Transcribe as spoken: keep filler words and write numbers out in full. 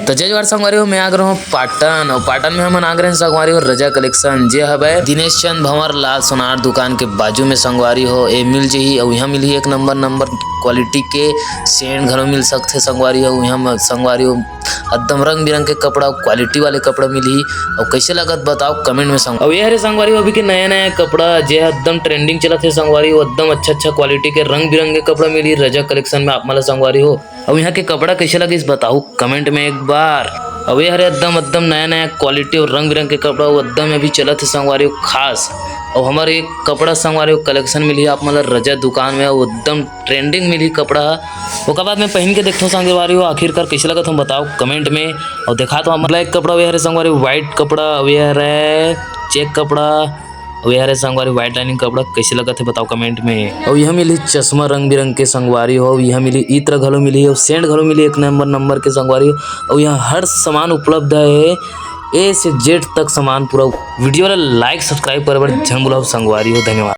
तो जय जोहार संगवारी हो, मैं आ गे रहेंव पाटन, अउ पाटन में हमन आ गे रहेन संगवारी हो रजा कलेक्शन, जे हवय दिनेश चंद भंवर लाल सोनार दुकान के बाजू में संगवारी हो। ए मिल जही, अउ इहाँ मिलही एक नंबर नंबर क्वालिटी के सेंट घलो मिल सकथे संगवारी हो। इहाँ म-, संगवारी हो, एकदम रंग बिरंग के कपड़ा, क्वालिटी वाले कपड़ा मिलही। अउ कइसे लगत बताओ कमेंट में संग-, अउ ये हरे संगवारी हो अभी के नया नया कपड़ा, जे ह एकदम ट्रेंडिंग चलत हे संगवारी हो, एकदम अच्छा अच्छा क्वालिटी के रंग बिरंगे कपड़ा मिलही रजा कलेक्शन में आप मन ला संगवारी हो। अउ इहाँ के कपड़ा कइसे लगिस बताओ कमेंट में एक बार। अउ ये हरे एकदम एकदम नया नया क्वालिटी अउ रंग बिरंग के कपड़ा, अउ एकदम अभी चलत हे संगवारी हो खास। अउ हमर एक कपड़ा संगवारी हो कलेक्शन मिलही आप मन ला रजा दुकान में, अउ एकदम ट्रेंडिंग मिलही कपड़ा ह। ओकर बाद में पहिन के देखथों संगवारी हो, आखिरकार कइसे लगत हे बताओ कमेंट में। अउ देखात हों आप मन ला एक कपड़ा, अउ ये हरे संगवारी हो व्हाइट कपड़ा, अउ ये हरे चेक कपड़ा, अउ ये हरे संगवारी हो व्हाइट लाइनिंग कपड़ा, कइसे लगत हे बताओ कमेंट में। अउ इहाँ मिलही चश्मा रंग बिरंग के संगवारी हो, अउ इहाँ मिलही इत्र घलो मिलही, अउ सेंट घलो मिलही एक नंबर नंबर के संगवारी हो। अउ इहाँ हर सामान उपलब्ध हे, ए से जेड तक सामान पूरा। वीडियो ला लाइक सब्सक्राइब करे बर झन भुलाओ संगवारी हो, धन्यवाद।